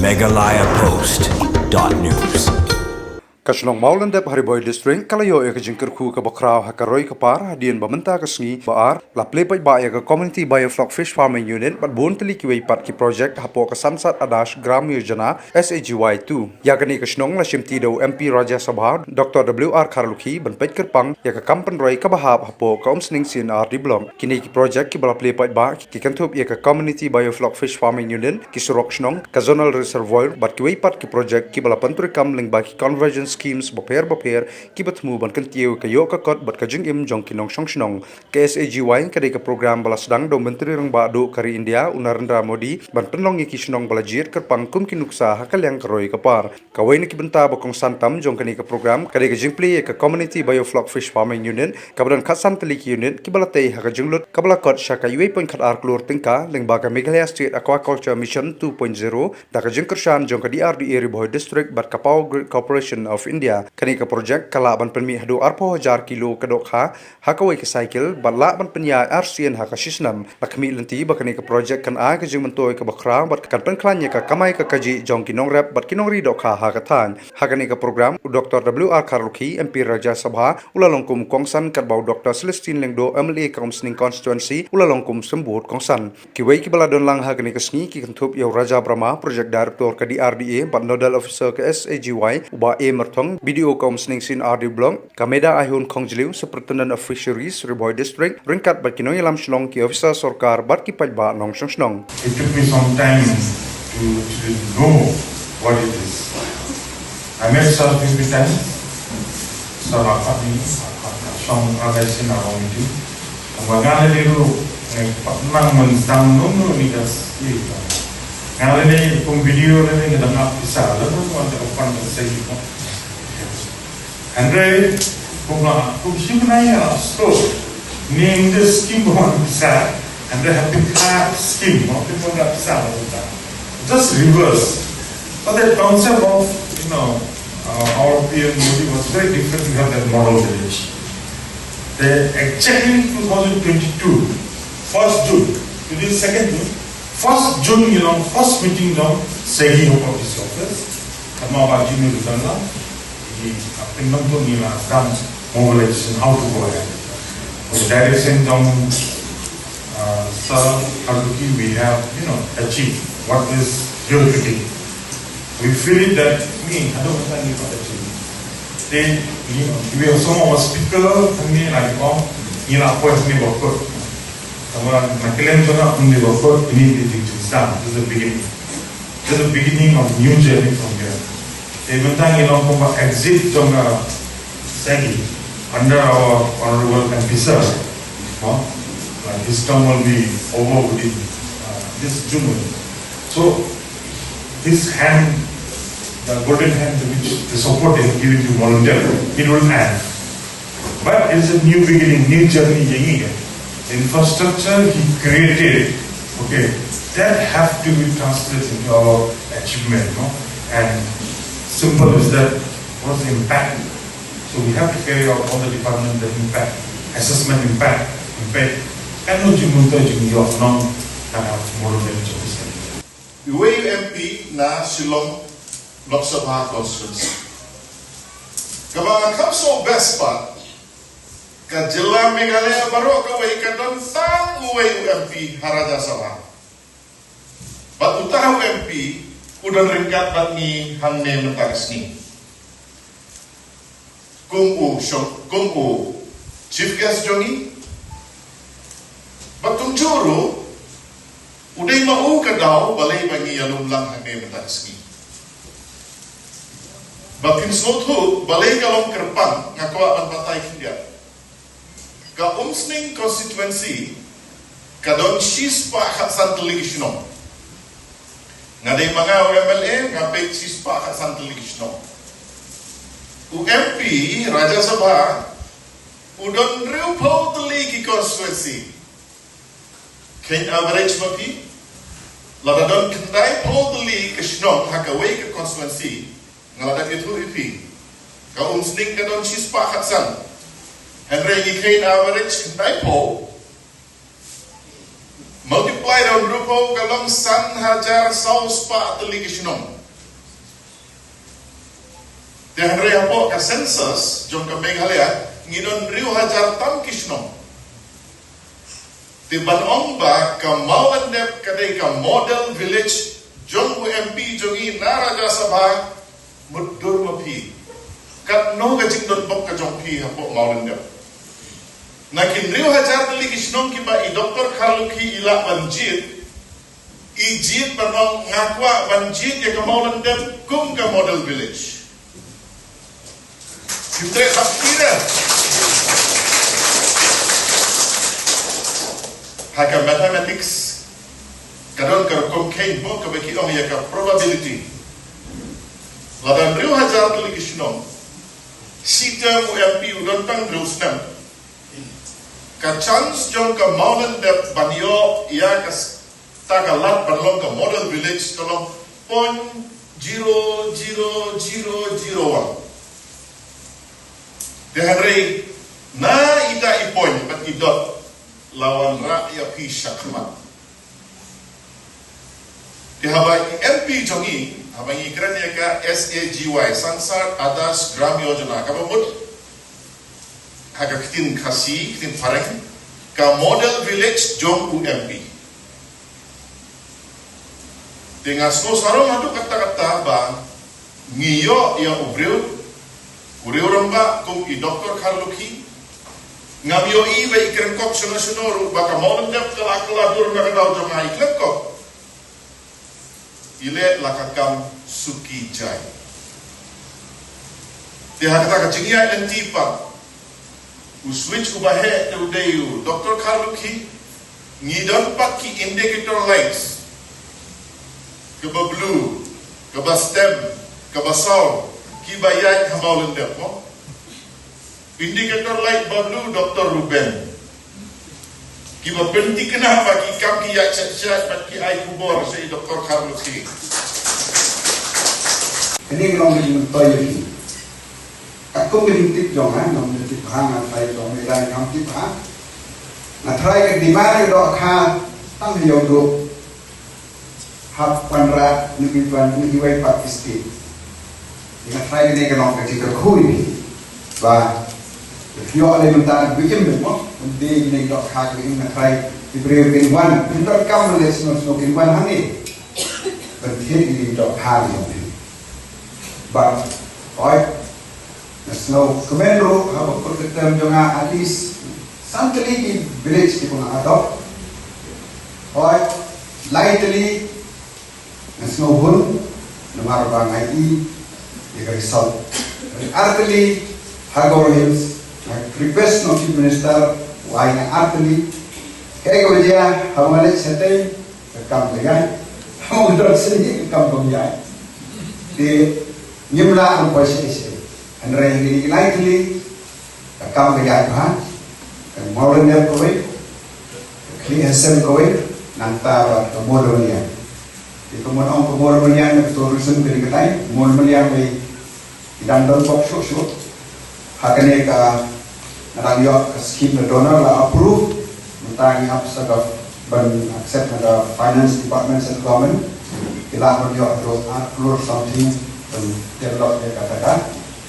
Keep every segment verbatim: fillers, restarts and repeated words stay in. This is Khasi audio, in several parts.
Meghalaya Post dot news. Ka shnong Mawlyndep ha Ri Bhoi District ka la ïoh ïa ka jingkyrkhu kaba khraw ha ka roi ka par hadien ba mynta ka sngi ba ar la plie paidbah ïa ka Community Biofloc Fish Farming Unit bad bun tylli kiwei pat ki project hapoh ka Sansad Adarsh Gram Yojana, S A G Y two. Ïa kane ka shnong la shimti da u M P Rajya Sabha Doctor W R Kharlukhi ban peit kyrpang ïa ka kam pynroi kaba hap hapoh ka Umsning C and R D Block. Kine ki project kiba la plie paidbah ki kynthup ïa ka Community Biofloc Fish Farming Unit, ki surok shnong, ka Zonal Reservoir bad kiwei pat ki project kiba la pyntreikam lyngba ki convergence schemes bapher bapher kiba thmu ban kyntiew ïa ka ïoh ka kot bad ka jingim jong ki nongshong shnong. Ka S A G Y ka dei ka program ba la sdang da u Myntri Rangbah Duh ka ri India u Narendra Modi ban pynlong ïa ki shnong ba la jied kyrpang kum ki nuksa ha ka liang ka roi ka par. Kawei na ki bynta ba kongsan tam jong kane ka program ka dei ka jingplie ïa ka Community Biofloc Fish Farming Unit kaba don khatsan tylli ki unit kiba la tei ha ka jinglut kaba la kot sha ka uwei point khatar klur tyngka lyngba ka Meghalaya State Aquaculture Mission two point zero da ka jingkyrshan jong ka D R D A Ri Bhoi District bad ka Power Grid Corporation of India. Kane ka project ka lah ban pynmih haduh arphew hajar kilo ka dohkha ha kawei ka cycle bad lah ban pynïaid arsien ha ka shisnem. La khmih lynti ba kane ka project kan ai ka jingmyntoi kaba khraw bad kan pynkhlaiñ ïa ka kamai ka kajih jong ki nongrep bad ki nongri dohkha ha ka thaiñ. Ha kane ka program u Doctor W R Kharlukhi, M P Rajya Sabha, u la long kum kongsan katba u Doctor Celestine Lyngdoh, M L A ka Umsning Constituency, u la long kum symbud kongsan. Kiwei kiba la don lang ha kane ka sngi ki kynthup ïa u Raja Brahma, Project Director ka D R D A bad Nodal Officer ka S A G Y, u Bah A Myrthong, B D O ka Umsning C and R D Block, ka Meda Aihun Khongjliew, Superintendent of Fisheries, Ri Bhoi District, ryngkat bad ki nongïalam shnong, ki officer sorkar bad ki paidbah nongshong shnong. It took me some time to, to know what it is. I met Sir P P Tan, Sir Rapat ni, Rapat Song Rapat Sin Arong Meeting. Ba nga la dei ruh, eh, pat nang man stang nung nung ni ka state. Nga la dei kum video la dei nga dang ap pisa, la nung wan ka pan ka segi mo. Hynrei, kum la, kum shim na ya, so, name the scheme ba wan pisa, hynrei happy car scheme, mo, happy car pisa, mo, pisa. Just reverse. But the concept of, you know, uh, our P M Modi was very different. We have that model village. They exactly two thousand twenty-two, first June, twenty-second June, first June, you know, first meeting jong SEGI of this office. Kama ba Jimmy Rutana, he, uh, pinang tu ni la done mobilization, how to go ahead. With the direction jong, uh, Sir Haruki, we have, you know, achieved what is here today. We feel it that me, I don't think we got achieved. Then, you know, we have some of our speaker, and me, like, oh, you know, point me about good. Someone, my claim to not only about good, we need to do this. This is the beginning. This is the beginning of new journey from here. Even though, you know, from exit from, uh, SEGI, under our honorable M P sir, no? Uh, his term will be over within, uh, this June. So, this hand, the golden hand which the support they have given to volunteer, it will end. But it's a new beginning, new journey, yahi hai. Infrastructure he created, okay, that have to be translated into our achievement, no? And simple is that, what's the impact? So we have to carry out all the department, the impact, assessment impact, impact. Kan no jingmyntoi jingïoh nong, kan ha model village office. Iwei u M P na Shillong Lok Sabha constituency. Kaba nga kham sngewbha best part, ka jylla Meghalaya baroh kawei ka don tang uwei u M P ha Rajya Sabha. Bad uta u M P u don ryngkat bad ngi hangne mynta ka sngi. Kum u shong, kum u chief guest jong ngi. Bad kumjuh ruh, u dei ma u ka daw balei ba ngi ïalum lang hangne mynta ka sngi. Ba phin sngewthuh balei ka long kyrpang, nga kwah ban batai khyndiat. Ka Umsning constituency ka don shispah khatsan tylli ki shnong. Nga dei ma nga u M L A, nga peit shispah khatsan tylli ki shnong. U M P Rajya Sabha u don hynriewphew tylli ki constituency. Khein average ma phi, lada don khyndaiphew tylli ki shnong ha kawei ka constituency, nga la dep ïathuh ïa phi. Ka Umsning ka don shispah khatsan. Hynrei ngi khein average khyndaiphew. Multiply da u hynriewphew ka long san hajar saw spah tylli ki shnong. Te hynrei hapoh ka census jong ka Meghalaya ngi don hynriew hajar tam ki shnong. Te ban ong ba ka Mawlyndep ka dei ka model village jong u M P jong ngi na Rajya Sabha, mutdur ma phi. Katno ka jingdon bok ka jong phi hapoh Mawlyndep? Na ki hynriew hajar tylli ki shnong kiba i Doktor Kharlukhi i lah ban jied, i jied ban ong nga kwah ban jied ïa ka Mawlyndep kum ka model village. Phi treh bak ki da. Ha ka mathematics ka don ka rukom kheiñ mo kaba ki ong ïa ka probability. Lada hynriew hajar tylli ki shnong, shi term u M P u don tang hynriew snem, ka chance jong ka Mawlyndep ban ïoh ïa ka s-, ta ka lad ban long ka model village ka long point zero zero zero zero one. Te hynrei na ita i point bad i dot la wanrah ïa phi shakhmat. Te haba i M P jong ngi, haba ngi kren ïa ka S A G Y, Sansad Adarsh Gram Yojana, kaba mut ha ka ktien Khasi, ktien phareng, ka model village jong u M P. Te nga sngewsarong haduh katta katta ba ngi ïoh ïa u briew, u briew rangbah kum i Doktor Kharlukhi. Ngam ïohi ba i kren kok shano shano ruh ba ka Mawlyndep ka la kylla dur na ka daw jong nga, i kren kok. I leh la ka kam suki jai. Te ha kata ka jingïaid lynti pat, u switch uba heh te u dei u Doktor Kharlukhi. Ngi don pat ki indicator lights, kaba blue, kaba stem, kaba saw, kiba ïaid ha Mawlyndep mo. Indicator light ba blue, Doktor Ruben. Kiba pynthikna ba ki kam ki ïaid shet shet bad ki ai khubor sha i Doktor Kharlukhi. Kane ka long ka jingmyntoi ïa phi. Katkum ka jingtip jong nga, ngam tip bha, nga tharai jong me dang ngam tip bha. Nga tharai ka demand ka dohkha tang ha ïew duh hap wanrah na kiwei pat ki state. Nga tharai kane ka long ka jingkyrkhu ïa phi ba phi ïoh lei mynta ba im mo, ym dei kane ka dohkha ba im. Nga tharai ki briew kin wan, kin donkam lei sngewsngew kin wan hangne ban thied ïa kane ka dohkha ba im. Bad hooid, nga sngewkmen ruh haba kut ka term jong nga at least san tylli ki village kiba nga adopt. Hooid, lai tylli nga sngewhun namar ba nga ïohi ïa ka result. Ar tylli ha Garo Hills, nga request na u Chief Minister u ai nga ar tylli. Kaei kaba jia, haba nga leit shatei ka kam ka ïaid, haba nga don sini ka kam kam ïaid. Te ngim lah ban poi shaei shaei. Hynrei ha kine ki lai tylli ka kam ka ïaid bha. Ka Mawlyndep kawei, ka Khlieh Hasem kawei, nangta bad ka Mawlamyniang. Te ka mon ong ka Mawlamyniang, ka tourism ka dei ka tai, Mawlamyniang lei ki dang don bok shuh shuh. Ha kane ka, nga dang ïoh ka scheme na DoNER la approve. Mynta ngi hap sa ka ban accept na ka finance department, central government. Ki lah ban ïoh haduh ar klur something ban develop ïa kata ka.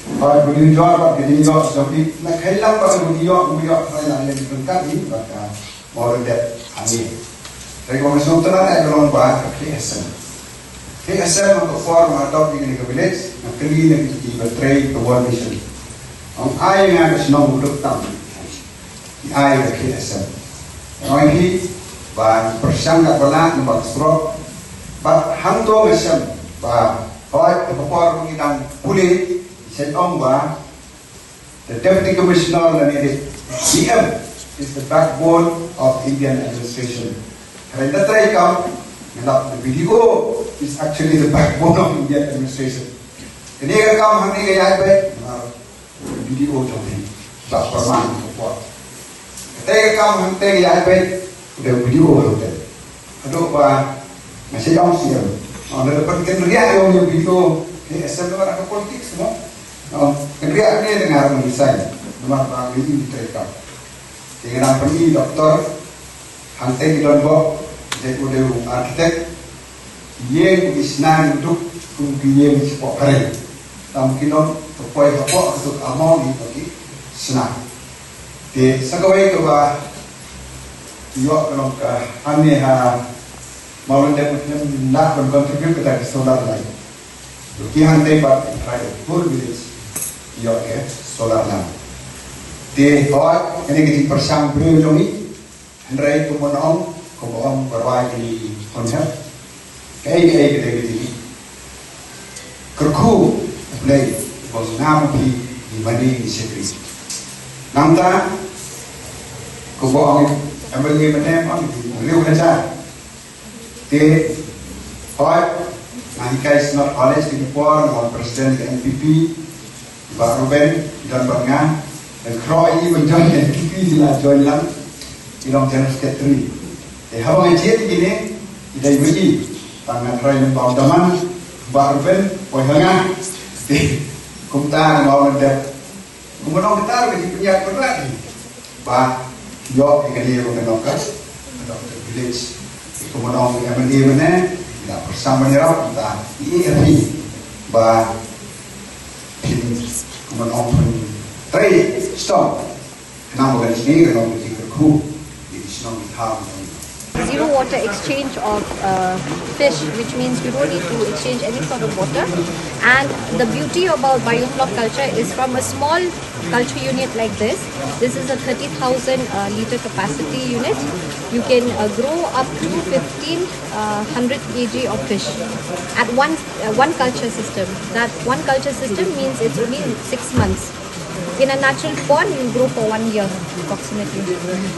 Hooid, ba ngin ïoh, ba ngin ïoh, jong ki na kheiñ lang ba ngin ïoh, ngin ïoh, hooid, la ngin pynkat hi ba ka Mawlyndep hangne. Hynrei kaba nga sngewtynnat eh ka long ba ka Khlieh Hasem. Khlieh Hasem ha ka por ba nga adopt ïa kane ka village, nga kylli na ki, kiba trei ka World Vision. Ong ai nga ka shnong ba duk tam. Ki ai ka Khlieh Hasem. Nga ong hi ba ngi pyrshang katba lah namar ka surok. Bad hangto nga shem ba hooid, ha ka por ba ngi dang pule, ngi shem ong ba The Deputy Commissioner lane the D M is the backbone of Indian administration. Hynrei hynda trei kam, nga lap the B D O is actually the backbone of Indian administration. Kane ka kam hangne ka ïaid beit, namar the B D O jong phi ba pyrman ka por. Katei ka kam hangtei ka ïaid beit, the B D O hangtei. Haduh ba nga shait ong C M. Ong lada pynriah ïa u B D O, eh, S M namar ka politics mo. Ong pynriah ne, nga ruh ngan resign. Namar ba ngi ïohi treikam. Te nga dang pyni doktor, hangtei ki don bok, Te u dei u architect, ïeng u ki sna u duk kum ki ïeng shapoh phareng. Tam ki nong ka poi hapoh ka tuk among i ki sna. Te sa kawei kaba ïoh ka long ka hangne ha Mawlyndep, ym lah ban contribute kata ka solar light. Ki hangtei pat ki trai the whole village ïoh ka solar lamp. Te hooid kane ka jingpyrshang briew jong ngi. Hynrei kumno ong, kumno ong ba rwai ki hon hep. Kaei kaei ka dei ka jingkyrkhu U Blei ba ngam phi ngi mane ngi shakri. Nangta kumno ong, em ngi mane ong ngi riew na jar. Te hooid nga hikai Synod College kine ki por, nga wan president ka N P P. Bah Ruben, don bad nga, dang khroh i ban join N P P, i la join lang, i long general secretary. Te haba nga jied ïa kine, i dei bad i, tang nga trai lyngba u daman, Bah Ruben, poi ha nga. Te kumta nga wan dep. Kumba long kata ka jingpynïaid pynrah hi. Ba ïoh ïa kane ruh ka nongkah, ka nongkah village. Kumba ong M L A mynne, ïa pyrshang ban ïarap kumta, ïa ïa phi. Ba phin, kumba ong phin trei strong. Khnang ba kan sngi ka nongkah jingkyrkhu, ïa ki shnong ki thaw. Zero water exchange of uh, fish, which means you don't need to exchange any sort of water. And the beauty about biofloc culture is from a small culture unit like this, this is a thirty thousand uh, liter capacity unit. You can uh, grow up to fifteen hundred kg of fish at one, uh, one culture system. That one culture system means it's only six months. In a natural pond, you grow for one year approximately.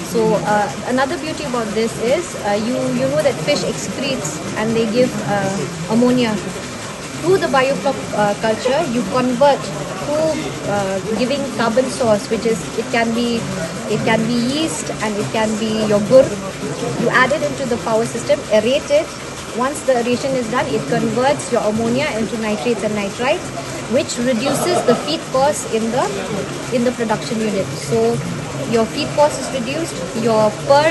So uh, another beauty about this is uh, you you know that fish excretes and they give uh, ammonia. Through the biofloc uh, culture, you convert to uh, giving carbon source, which is it can be it can be yeast and it can be your gur. You add it into the power system, aerate it. Once the aeration is done, it converts your ammonia into nitrates and nitrites, which reduces the feed cost in the in the production unit. So your feed cost is reduced. Your per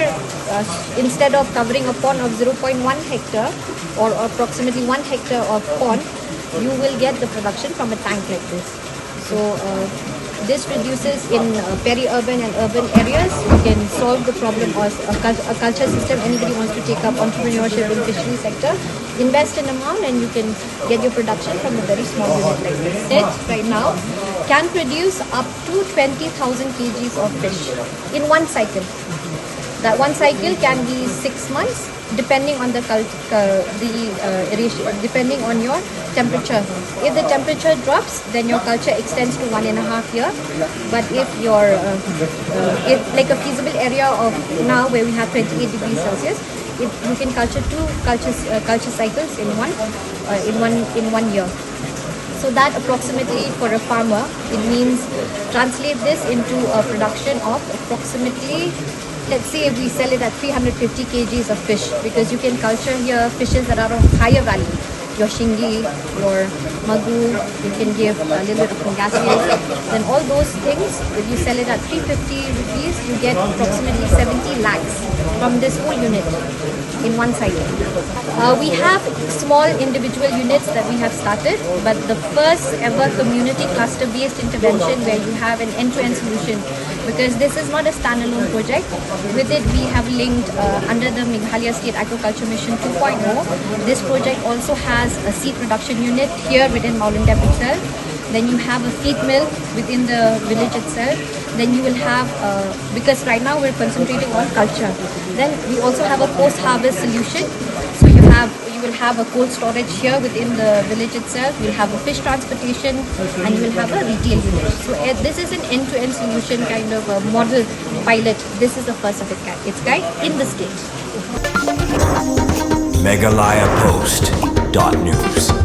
uh, instead of covering a pond of zero point one hectare or approximately one hectare of pond, you will get the production from a tank like this. So uh, this reduces in uh, peri-urban and urban areas. You can solve the problem as a, cul- a culture system. Anybody wants to take up entrepreneurship in fishery sector, invest an amount and you can get your production from a very small unit like this. It right now can produce up to twenty thousand kgs of fish in one cycle. That one cycle can be six months, depending on the cult, uh, the uh, ratio, depending on your temperature. If the temperature drops, then your culture extends to one and a half year. But if your uh, uh, if like a feasible area of now where we have twenty-eight degrees Celsius, it, you can culture two culture uh, culture cycles in one uh, in one in one year. So that approximately for a farmer, it means translate this into a production of approximately, let's say we sell it at three hundred fifty kgs of fish, because you can culture here fishes that are of higher value. Your shingi, your magu, you can give a little bit of pangasius. Then all those things, if you sell it at three fifty rupees, you get approximately seventy lakhs from this whole unit in one cycle. Uh, we have small individual units that we have started, but the first ever community cluster-based intervention where you have an end-to-end solution, because this is not a standalone project. With it, we have linked uh, under the Meghalaya State Aquaculture Mission two point oh. This project also has a seed production unit here within Mawlyndep itself. Then you have a feed mill within the village itself. Then you will have, uh, because right now we're concentrating on culture. Then we also have a post-harvest solution. So you have you will have a cold storage here within the village itself. You'll have a fish transportation, and you will have a retail unit. So uh, this is an end-to-end solution kind of a model pilot. This is the first of its kind, its kind in the state. Meghalaya Post dot news.